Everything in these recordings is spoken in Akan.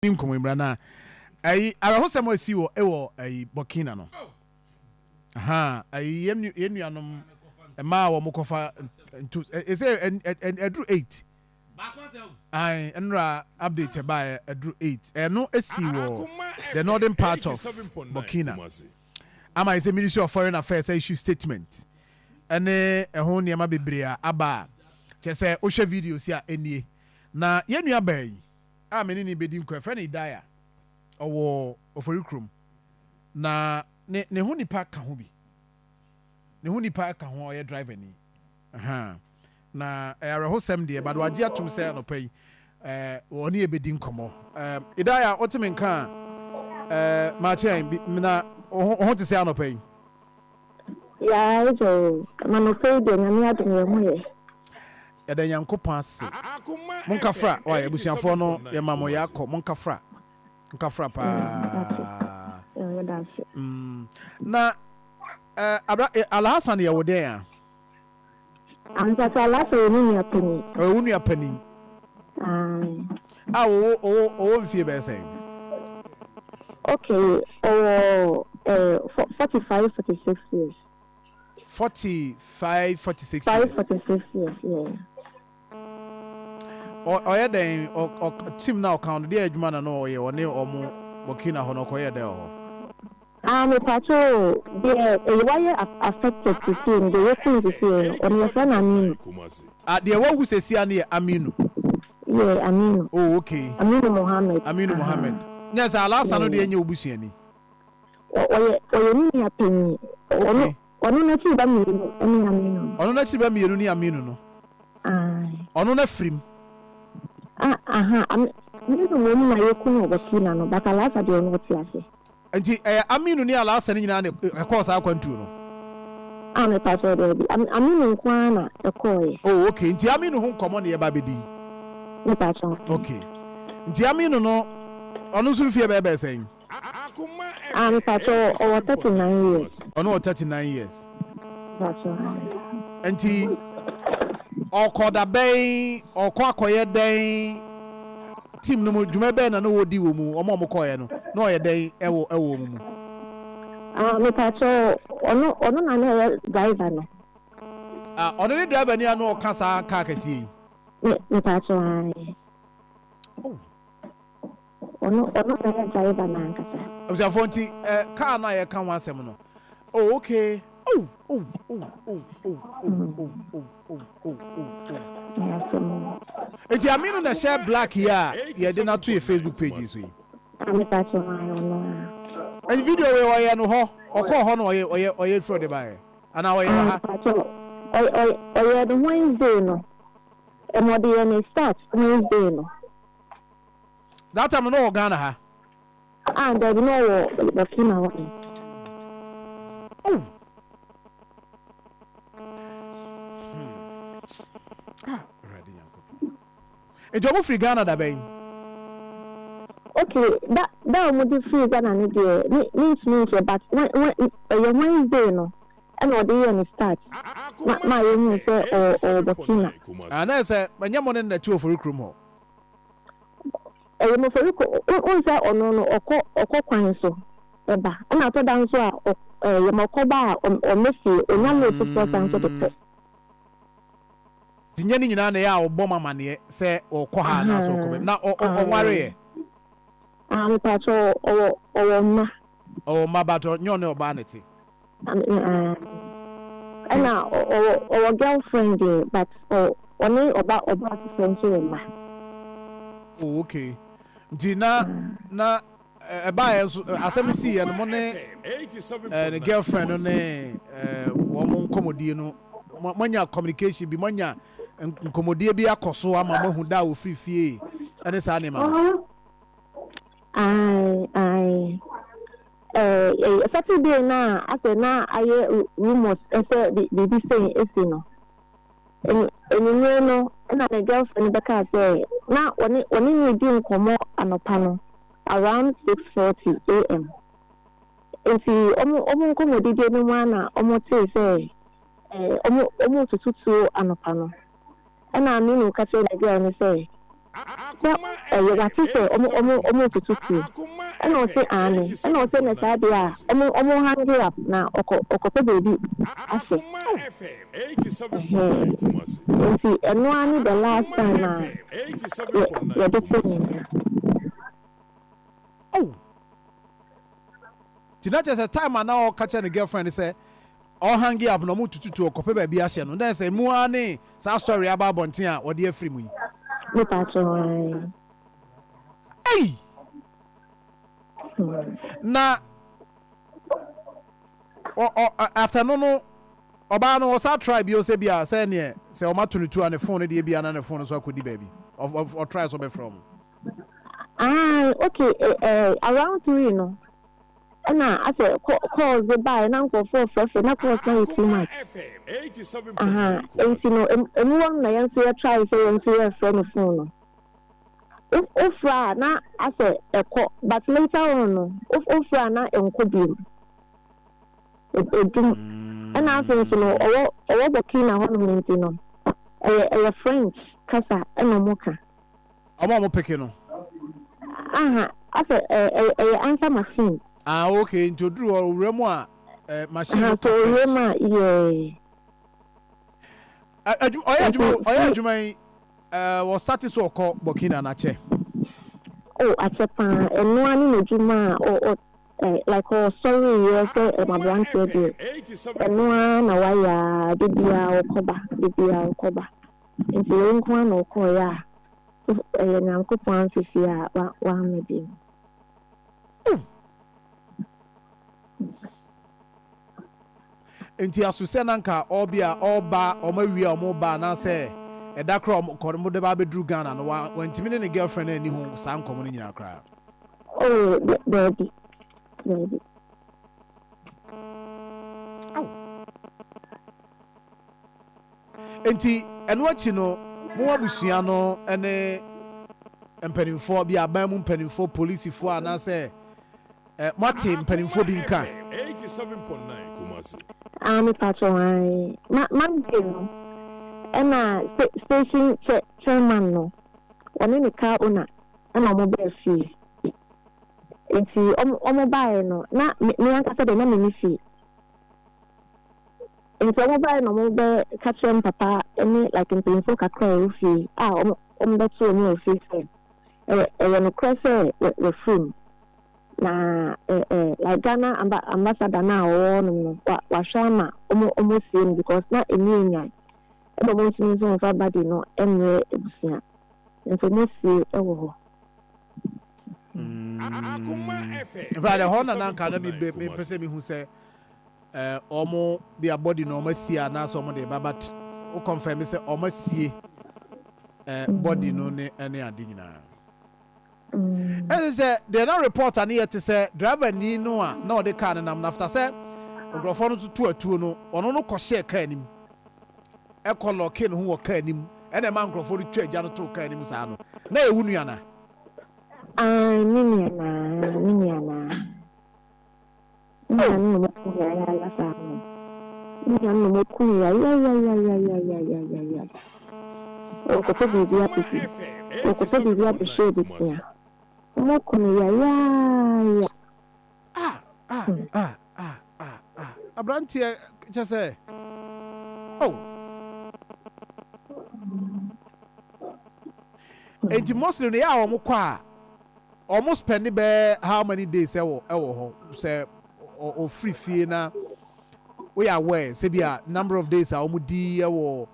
Ni nkɔmɔ mmra na ɛyi awerɛhosɛm a esi wɔ ɛwɔ ɛyi Burkina no. Aha ɛyi yɛn yɛn nuanom mmaa a wɔn kɔfa nto ɛsɛ ɛduru 8. Ayi nnura update ɛbaeɛ ɛduru 8. Ɛno esi wɔ the northern part of Burkina. Ama yɛ sɛ Ministry of Foreign Affairs issue statement ɛne ɛho nneɛma bebree a aba a kyerɛ sɛ wohwɛ video si a ɛnie na yɛn nua baa yi a me ne no bɛdi nkɔ, yɛfrɛ no Idaya, ɔwɔ Oforikrom, na ne ne ho nipa ka ho bi, ne ho nipa ka ho, ɔyɛ driver ni. Aha. Na ɛyɛ awerɛhosɛm deɛ, but wagye atom sɛ anɔpa yi ɛɛ wɔne yɛ bɛdi nkɔmmɔ. Ɛɛ Idaya, wote me nka a, ɛɛ maakye na wo ho te sɛ anɔpa yi? Yaa agya o, anɔpa yi deɛ Nyame adom yɛn ho yɛ. Yɛda Nyankopɔn ase. Monkafra wai abusuafoɔ no yɛma mo yɛakɔ monkafra monkafra paa. Mm. Na eh, abra eh, Alhassan yɛ wo dɛn a? Ampasa Alhassan yɛ me nua panin. Ɔyɛ wo nua panin. A ɔwɔ ɔwɔ ɔwɔ mfie bɛyɛ sɛn? Okay, ɔwɔ eh, 45, 46 years. 45, 46 years. 5, 46 years, yeah. Ɔyɛ dɛn ɔ ɔ team na ɔka no deɛ adwuma na no ɔyɛ ɔne ɔmo Burkina hɔ no ɔkɔyɛ dɛn wɔ hɔ? Ah mepatwo o, deɛ ɛyɛ wayɛ affected sesie no, deɛ yɛku no sesie no, ɔno yɛfrɛ no Aminu. Ah deɛ wawu sesia no yɛ Aminu. Yeah, Aminu. Oh okay. Aminu Mohammed. Aminu Mohammed. Nyɛ sɛ Alasa no deɛ nyɛ obusuani. Ɔyɛ ɔyɛ ne nua panyin. Ɔno ɔno n'akyiri ba mmienu ne Aminu no. Ɔno n'akyiri ba mmienu ne Aminu no. Aye. Ɔno n'afirim. Ah aha Aminu mmom na yɛku no wɔ Burkina no, but Alasa deɛ ɔno ɔte ase. Nti ɛyɛ Aminu ne Alasa no nyinaa na ɛkɔɔ saa akwantuo no? Ah mepakyɛw daabi, Aminu nko ara na ɛkɔɔeɛ. Oh okay, nti Aminu ho nkɔmmɔ na yɛba abɛdi yi? Mepakyɛw. Okay, nti Aminu no ɔno nso mfeɛ bɛyɛ bɛyɛ sɛn? Ah mepakyɛw ɔwɔ 39 years. Ɔno wɔ 39 years. Mepakyɛw ae. Nti ɔkɔ da bɛn, ɔkɔ akɔyɛ dɛn, team no mu dwuma bɛn na na ɔdi wɔ mu, wɔn a wɔkɔeɛ no, na ɔyɛ dɛn ɛwɔ ɛwɔ wɔn mu? Ah mepakyɛw ɔno ɔno na na ɛyɛ driver no. Ah ɔno ne driver ni a na ɔka saa car kɛseɛ yi? Me mepakyɛw ae. Oh. Ɔno ɔno na ɛyɛ driver no ankasa. Abusuafoɔ nti eh, car no a yɛka ho asɛm no, oh okay, oh oh oh oh oh oh oh oh oh oh oh oh. Ɛyɛ asɛm o. Nti Aminu na ɛhyɛ black yi a yɛde no ato yɛ Facebook page yi so yi. Ah mepa kyɛw ae ɔno a. Nti video wei ɔyɛ no hɔ, ɔkɔɔ hɔ na ɔyɛ ɔyɛ ɔyɛ firi ɔde baeɛ anaa ɔyɛ wɔ Ah ha? mepa kyɛw ɔyɛ ɔyɛ ɔyɛ no Wednesday no, ɛna ɔde yɛ ne start Wednesday no. That time no na ɔwɔ Ghana ha. Ah dabi, na ɔwɔ Burkina hɔ nom. Oh. Hmm. Ah, Awurade Nyankopɔn. Nti ɔmo firi Ghana da bɛn? Okay, da da a ɔmo de firi Ghana no deɛ, me me ntumi nkyerɛ, but when when ɛyɛ Wednesday no ɛna ɔde yɛɛ ne start ma ma yɛhuu sɛ ɔwɔ ɔwɔ Burkina. Ah, na ɛsɛ ɛnyɛ mo ne no na ɛte Ofori kurom hɔ. Ɛyɛ mofori kɔ wohu sɛ ɔno no ɔkɔ ɔkɔ kwan so ba ɛna atɔ da nso a ɔ ɛyɛ ma ɔkɔ ba a ɔmmɛ fie ɔnya mmerɛ foforɔ san nso de kɔ. Nti nyɛ ne nyinaa na ɛyɛ a ɔbɔ mo amaneɛ sɛ ɔkɔ ha anaasɛ ɔkɔ baabi na ɔnwareeɛ? Ah mepaakyɛw ɔwɔ ɔwɔ mma. Ɔwɔ mma but ɔnyɛ ɔne ɔbaa na ɛte. Ɛna ɔwɔ ɔwɔ girlfriend deɛ but ɔne ɔba ɔbaa foforɔ nso wɔ mma. Oh okay nti na na ɛbaeɛ nso asɛm si yɛ no mo ne ne girlfriend no ne wɔn mo nkɔmɔdie no moanya communication bi moanya nkɔmɔdie bi akɔ so ama moahu da a wɔfiri fie ɛne saa nneɛma no. Ae ae. Eh, Saturday no a asɛ na ayɛ rumors sɛ biribi sei asi no, anwummere no na ne girlfriend no bɛkaa sɛ na ɔne ɔne no redi nkɔmmɔ anɔpa no around 6:40 am. Nti wɔn wɔn nkɔmmɔdidie no mu ara na wɔtee sɛ eh, wɔn wɔretutu tuo anɔpa no. Ɛna Aminu ka kyerɛɛ ne girl no sɛ. Sɛ ɛyɛ wate sɛ ɔmo ɔmo ɔmo retutu tuo ɛna ɔse aane ɛna ɔse ɛna saa deɛ a ɔmo ɔmo hange up na ɔkɔ ɔkɔpɛ baabi ahyɛ ɛhɛɛ nti ɛno ara ne the last time a yɛ yɛde te ne nka. Oh! Nti na kyerɛ sɛ time a na ɔka kyerɛ ne girlfriend sɛ ɔhange up na ɔmo tututu ɔkɔpɛ baabi ahyɛ no, na ɛsɛ emu ara ne saa story aba abɔnten a wɔde afiri mu yi. Me pa kyɛw ae. Ei! Na ɔ ɔ after no no ɔbaa no ɔsa try bio sɛ bia sɛ neɛ sɛ ɔma to no tu a ne phone no deɛ bia na ne phone no so akɔdi baabi. Ɔ ɔ try sɛ ɔbɛfrɛ ɔmo. Ae okay eh eh around 3 no ɛna asɛ calls de baeɛ na nkurɔfoɔ frɛfrɛ na calls no ayɛ too much aha nti no emu hɔ no na yɛn nso yɛ try sɛ yɛn nso yɛrefrɛ no phone no wofrɛ a na asɛ ɛkɔ but later on no wofrɛ a na ɛnkɔ biom ɛdum ɛna afei nso no ɔwɔ ɔwɔ Burkina hɔnom no nti no ɛyɛ ɛyɛ French kasa ɛna ɔmo ka. Ɔmo a ɔmo peke no. Aha, asɛ ɛ ɛyɛ answer machine. Ah okay, nti oduru hɔ owura mu a ɛ machine no ka French. Aha, so owura mu a yeah. Adwuma ɔyɛ adwuma ɔyɛ adwuma yi ɛɛ wɔ start so ɔkɔ Burkina na kyɛ. Oh akyɛ paa, ɛnoa ne n'adwuma a ɔ ɔ ɛ like ɔsɔre yɛ sɛ ɛma abranteɛ deɛ ɛnoa na wayɛ a de biara ɔkɔba de biara ɔkɔba. Nti wei nko ara na ɔkɔeɛ a ɛyɛ Nyankopɔn amfɛ fie a wamma bio. Nti aso sɛ na nka ɔbi a ɔba ɔmo awie a ɔmo ba anaasɛ ɛda koraa ɔmo kɔ ɔmo de ba abɛduru Ghana no wa wantumi ne ne girlfriend anni ho saa nkɔmɔ no nyinaa koraa. Oh daabi daabi. Aw. Enti ɛno akyi no, mo abusua no ne mpanimfoɔ bi, aban mu mpanimfoɔ, polisifoɔ anaasɛ eh, moate mpanimfoɔ bi nka? Ah, me patrɔ ae. Ma Monday no, ɛna station chairman no, ɔne ne car owner ɛna ɔmo baa fie. Nti ɔmo baeɛ no, na me ankasa deɛ na menni fie. Nti ɔmo bae na ɔmo bɛ ka kyerɛ me papa ne like mpanyinfoɔ kakra a ɛwɔ fie a ɔmo ɔmo bɛ to ɔmo wɔ fie sɛ ɛyɛ ɛyɛ nokorɛ sɛ wɔ wafiri mu na ɛ ɛ like Ghana amba ambassador no a ɔwɔ hɔ nom no wa wahwɛ ama ɔmo ɔmo sie no because na emu enyan ɛna ɔmo ntumi nso nfa body no mmrɛ abusua nti ɔmo sie ɛwɔ hɔ. Mm. In fact, ɛhɔ na na nka na mepɛ sɛ mehu sɛ Ɔmo bia body no ɔmo asie anaasɛ ɔmo de ba but wo confirm sɛ ɔmo asie body no ne ɛne ade nyinaa. Ɛsɛ sɛ deɛ na report a ne yɛ te sɛ driver ni no a na ɔde car no nam no after sɛ nkurɔfoɔ no toto atuo no ɔno no kɔhyɛɛ car nim ɛkɔ lɔke ne ho wɔ car nim ɛna ɛma nkurɔfoɔ no twa agya no too car nim saa no na ɛwu nua na. Ah, me nua naa, me nua naa. Me nuanom na wɔku me yayaya saa no. Me nuanom na wɔku me yayayayayayayayaya. Wɔkɔpɛ biribi abɛdi. Wɔkɔpɛ biribi abɛhyɛ abusua. Wɔku me yayaya. Ah ah ah ah ah ah aberanteɛ kyɛ sɛ oh. Enti mostly no yɛ a wɔn kɔ a. Ɔmo spɛndi bɛyɛ how many days ɛwɔ ɛwɔ hɔ sɛ ɔfiri fie na woyɛ aware sɛ bi a number of days a ɔmo di ɛwɔ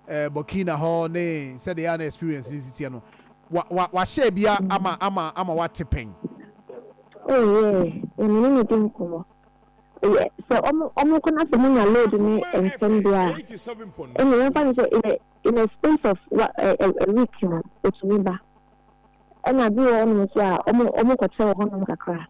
ɛɛ Burkina hɔ ne sɛdeɛ ɛyɛ a na experience no si teɛ no wa wa wahyɛ bi ama ama ama wate pɛn. Oh yeah, me ne no di nkɔmmɔ. Ɛyɛ sɛ ɔmo ɔmo kɔ na sɛ ɔmo nya load ne ntɛm deɛ a, ɛnna yɛmfa no sɛ in a in a space of wa ɛ ɛ a week no otumi ba. Ɛna bi wɔ hɔnom nso a ɔmo ɔmo kɔkyɛ wɔ hɔnom kakra.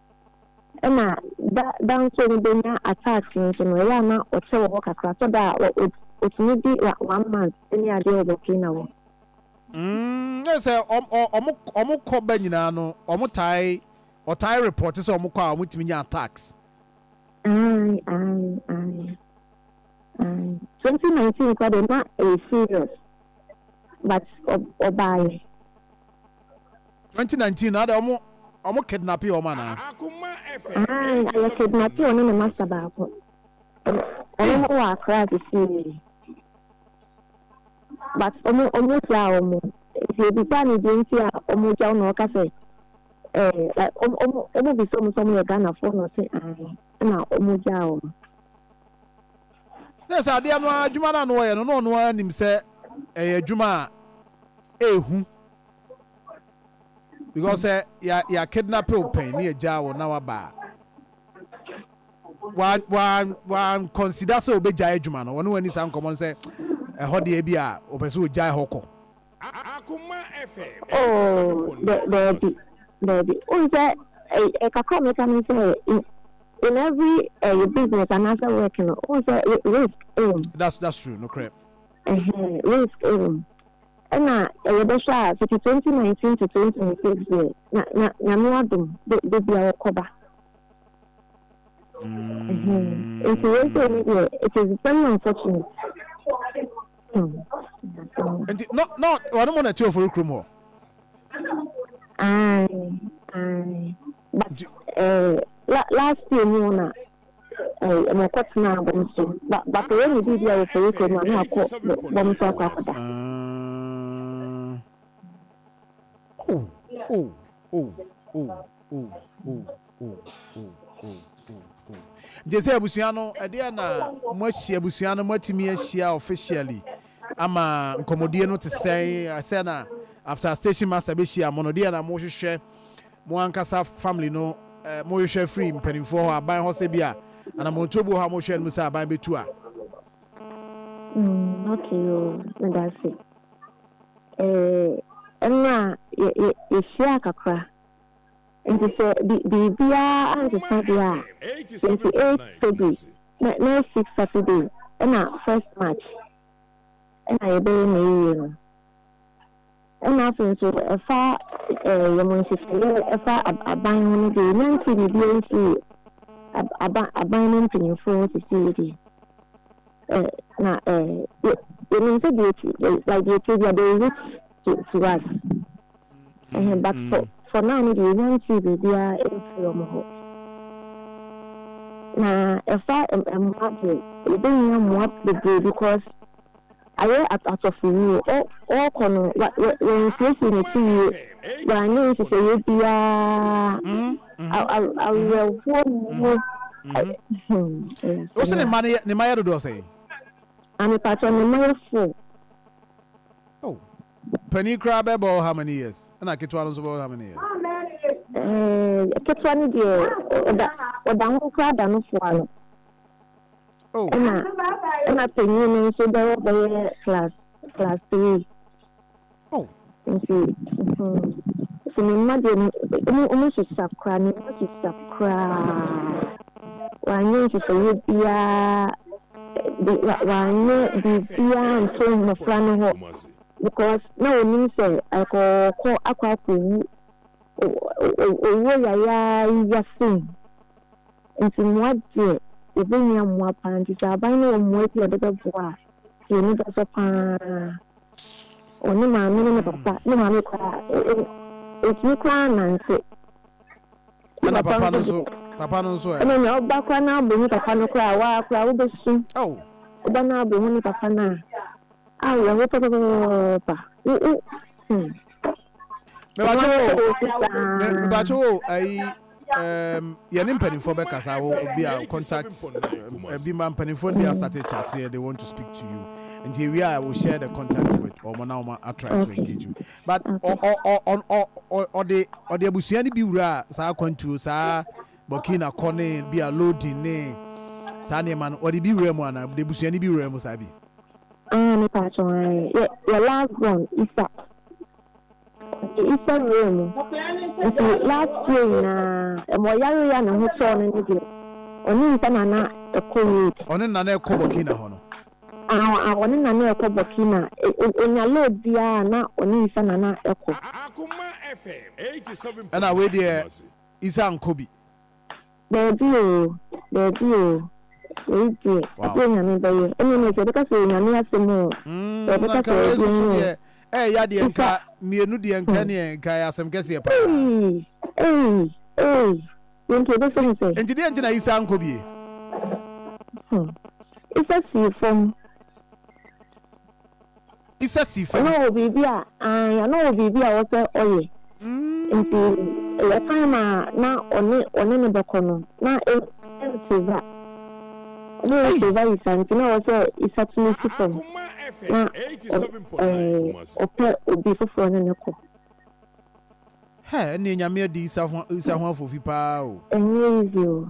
Ɛna da da nso a ɔmo benya attack nso no ɛyɛ a na ɔkyɛ wɔ hɔ kakra tɔ da a ɔ otumi di one month ɛne adeɛ wɔ Burkina hɔ. Mm, ne sɛ ɔmo ɔmo kɔ ba nyinaa no ɔmo tae ɔtae report sɛ ɔmo kɔ a ɔmo tumi nya attacks. Ae ae ae ae 2019 koraa deɛ na ɛyɛ serious but ɔbaeɛ. 2019 na adɛ ɔmo kidnape ɔmo anaa? Ae, yɛ kidnape ɔne ne master baako. Ɔno no wɔ Accra sesei. But ɔmo gyaa ɔmo. Nti ebisaa no deɛ nti a ɔmo gya wo na ɔka sɛ ɛɛ like ɔmo bisa ɔmo sɛ ɔmo yɛ Ghanafoɔ na ɔse ae ɛna ɔmo gyaa ɔmo. Na sɛ adeɛ no ara adwuma no a na ɔyɛ no, na ɔno ara nim sɛ ɛyɛ adwuma a ɛɛhu, because sɛ yɛ yɛ kidnap wo pɛn ne yɛgyaa wo na waba a, wa wa wa consider sɛ obɛgyae adwuma no. Ɔne wani saa nkɔmmɔ no sɛ ɛhɔ deɛ bi a ɔpɛ sɛ ɔgyae hɔ kɔ? Oh, daabi, daabi. Wohu sɛ kakra a mɛka ne sɛ in every business anaasɛ work no, wohu sɛ risk wɔ mu. That's true, nokorɛ. Ɛhɛn, risk wɔ mu. Ɛna yɛbɛhwɛ a, fiti 2019 to 2026 deɛ, na Nyame adom, da bia wɔkɔba. Ɛhɛn, nti wei sɛ no deɛ, it is very unfortunate. Nti no ɔno mo na ɛte Ofori kurom hɔ? Ae, but last year mu na mɔkɔ tena bɔm so, but ɔyɛ ne biribi a Ofori kurom a na wakɔ bɔm so akɔ akɔda. Oh. Nti sɛ abusua no, ɛdeɛ na moahyia, abusua no moatumi ahyia officially ama nkɔmmɔdie no te sɛn? Sɛ na after station master bɛhyia mo no, deɛ na mohwehwɛ mo ankasa family no, mohwehwɛ firi mpanimfoɔ hɔ, aban hɔ, sɛ bi a anammɔntuo bi wɔ hɔ a mohwɛ no mu sɛ aban bɛtu a? Okay o, meda ase. Ɛno a yɛhyia kakra. Nti sɛ biribiara ansesa deɛ a, 28 February, next week Saturday, ɛna 1st March ɛna yɛbɛyɛ n'ayie no. Ɛna afei nso ɛfa yɛn nhyehyɛeɛ ɛfa aban ho no deɛ, yɛnya nte biribiara mfiri aban no mpanyinfoɔ hɔ sisi deɛ. Na yɛnim sɛ deɛ like deɛ tie bia, they will reach to us. Ɛhɛn, but for now no deɛ, yɛnya nte biribiara mfiri wɔn hɔ. Na ɛfa mmoa deɛ, yɛbɛhia mmoa bebree because ayɛ atɔfowuo. Ɔrekɔ no, wɔnsiesie ne ti yie, wɔanyɛ nhyehyɛeɛ biara, awerɛhoɔ mu. Wo sɛ ne mma no ne mma yɛ dodoɔ sɛn? Amepatɔ, ne mma yɛ four. Oh. Panin koraa bɛbɔ how many years? Ɛna ketewa no nso bɛbɔ how many years? Ketewa no deɛ, ɔda ho koraa da no foa no. Oh. Ɛna panyin no nso bɛyɛ class three. Oh. Nti ne mma deɛ, ɔmo hyehyɛ koraa, ne mma hyehyɛ koraa. Wanyɛ nhyehyɛeɛ biara, wanyɛ biribiara nto mmɔfra no hɔ because na onim sɛ akɔkɔ akɔ akɔwu owuo yayaaya sei. Nti mmoa deɛ, yɛbɛhia mmoa paa. Nti sɛ aban no wɔ mmoa bi a ɔde bɛboa a, yɛn ani bɛsɔ paa. Ɔne maame ne ne papa, ne maame koraa ntumi koraa nante. Ɛna papa no nso, papa no nso ɛ? Ɛna nea ɔba koraa na abɔ hu papa no koraa, waa koraa wobɛsu. Oh. Ɔba na abɔ hu ne papa no a, awerɛho papapapapa. Wo wo Mebakyɛ wo, ayi, yɛne mpanimfoɔ bɛkasa. Wo bi a contact bi ma mpanimfoɔ no bi asate chat, they want to speak to you, nti ewie a we share the contact with ɔmo na ɔmo a try to engage you. But ɔde abusua no bi wura saa akwantuo, saa Burkina kɔ ne bi a loading ne saa nneɛma no, ɔde bi wura mu anaa ɔde abusua no bi wura mu saa bi? Ah, mepakyɛ, yɛ last born Isa, ɔde Isa wura mu. Nti last year nyinaa ɛmɔ ɔyare a ne ho tɔɔ no ne deɛ, ɔne Isa nana ɛkɔ road. Ɔne nana ɛkɔ Burkina hɔ no? Ah, ɔne nana ɛkɔ Burkina. Onya load biara na ɔne Isa nana ɛkɔ. Ɛna wei deɛ, Isa nkɔ bi? Daabi o, daabi o. Wei deɛ, adeɛ Nyame bɛyɛ ɛne ne sɛ yɛbɛka sɛ Nyame asɛm o, yɛbɛka sɛ ɛdeɛ ne o. Ɛyɛ deɛ nka. Mmienu deɛ nka neɛ nka ɛyɛ asɛm kɛseɛ paa. Ei! Ei! Ei! Wei nti yɛbɛsɛ mu sɛ. Nti deɛ nti na Isa ankɔ bie? Hmm. Isa sii fam. Isa sii fam. Ɔno ɔwɔ biribi a, ae, ɔno ɔwɔ biribi a ɔwɔ sɛ ɔyɛ. Nti ɛyɛ time a na ɔne ɔne no bɛkɔ no, na ɛmfavour. Ɔno ɛmfavour Isa nti na ɔwɔ sɛ Isa tumi si fam na ɔpɛ obi foforɔ ne no kɔ. Hɛ, ɛnneɛ Nyame adi Isa ho Isa ho afofi paa o. Ɛnyɛ easy o.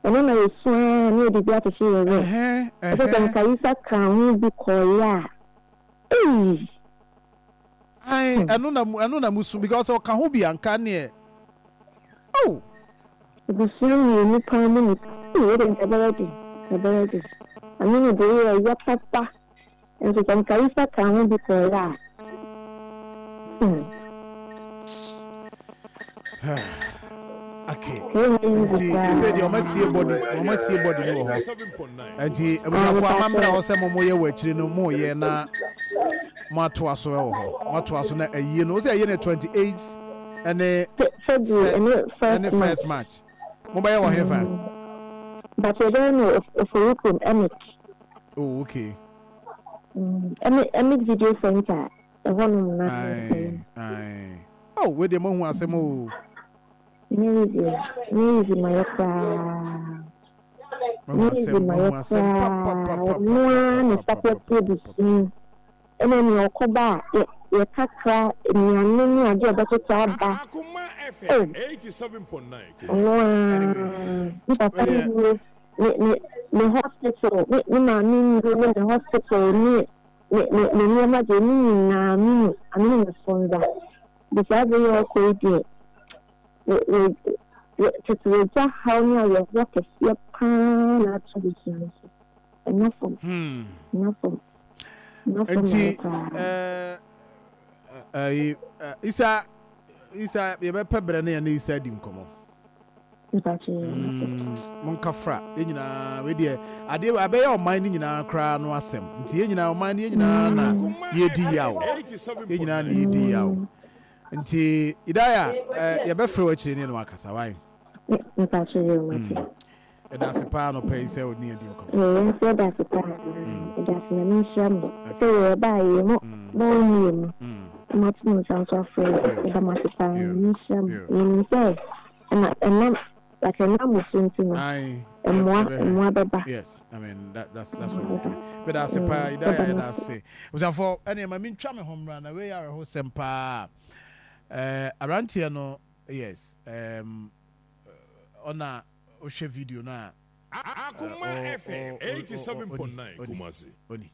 Ɛno na yɛsu ara na yɛde bi akyekye yɛn werɛ. Ɛsɛ sɛ nka Isa kaa ho bi kɔeɛ a, ei! Ae, ɛno na ɛno na musu because ɔka ho bi a nka neɛ oh. Abusua mmienu paa mu nipa ei wei deɛ nka ɛbɛyɛ den nka ɛbɛyɛ den Aminu deɛ yɛ ɛya papa nso sɛ nka Isa kaa ho bi kɔeɛ a hmm. Okay. Nti ɛsɛ deɛ ɔma sie body ɔma sie body no wɔ hɔ. Nti abusuafo amammerɛ a ɔsɛ mo mo yɛ wɔ akyire no mo yɛ na mo atoa so wɔ hɔ. Mo atoa so na ayie no ɔsɛ ayie no 28th ɛne February ɛne first March. Mo bɛyɛ wɔ hefa? But yɛbɛyɛ no Oforikrom Emic. Oh okay. Emic Video Center ɛhɔnom na. Aye aye. Oh, wei deɛ moahu asɛm o. Nyɛ easy o, nyɛ easy ma yɛ koraa. Moahu Nyɛ easy asɛm, ma moahu yɛ asɛm koraa. Ɔno ara ne support abusua yi. Ɛna nea ɔkɔba a, yɛ yɛ kakra, nnuane ne adeɛ a ɔbɛtotɔ aba. Oh, ɔno ara, ne papa nnuro, ne ne ne hospital, ne ne maame nnuro ne ne hospital ne ne ne ne nneɛma deɛ ne nyinaa me mu, ame ne me funda. Nti saa bere yi a ɔkɔ yi deɛ, wɔ wɔ wɔ tete wagya haw ne awerɛhoɔ kɛseɛ pa ara na ato abusua no so. Ɛnna fam. Ɛnna fam. Ɛnna fam Nti ayɛ koraa. ɛɛ ɛyi Isa Isa yɛbɛpɛ berɛ ne yɛne Isa di nkɔmmɔ. Mm, monka fra yɛn nyinaa wei deɛ adeɛ abɛyɛ ɔman no nyinaa koraa no asɛm nti yɛn nyinaa ɔman no yɛn nyinaa na yɛdi yaw yɛn nyinaa na yɛdi yaw nti Idaya eh, yɛbɛfrɛ wo akyire ne no akasa wae. Ɛda ase paa anɔpa yi sɛ ɔne adi nkɔmmɔ. Yɛn nso ɛda ase paa. Ɛda ase Nyame nhyira mo. Sɛ yɛ ɛbaa yɛ mo mo ɔnni yɛ mu. Na mo ato mo nsa nso afrɛ yɛ. Yɛda mo ase paa. Nyame nhyira mo. Yɛnim sɛ ɛna ɛnam like ɛnam mo so nti no mmoa mmoa bɛba. Yes, I mean that, that's that's what we do. Meda ase paa, Idaya yɛda ase. Abusuafoɔ, ɛne ma mentwa me ho mmra na wei yɛ awerɛhosɛm paa. Eh, aberanteɛ no, yes, um, ɔna wohwɛ video no a, Akoma FM 87.9 Kumasi. Oni.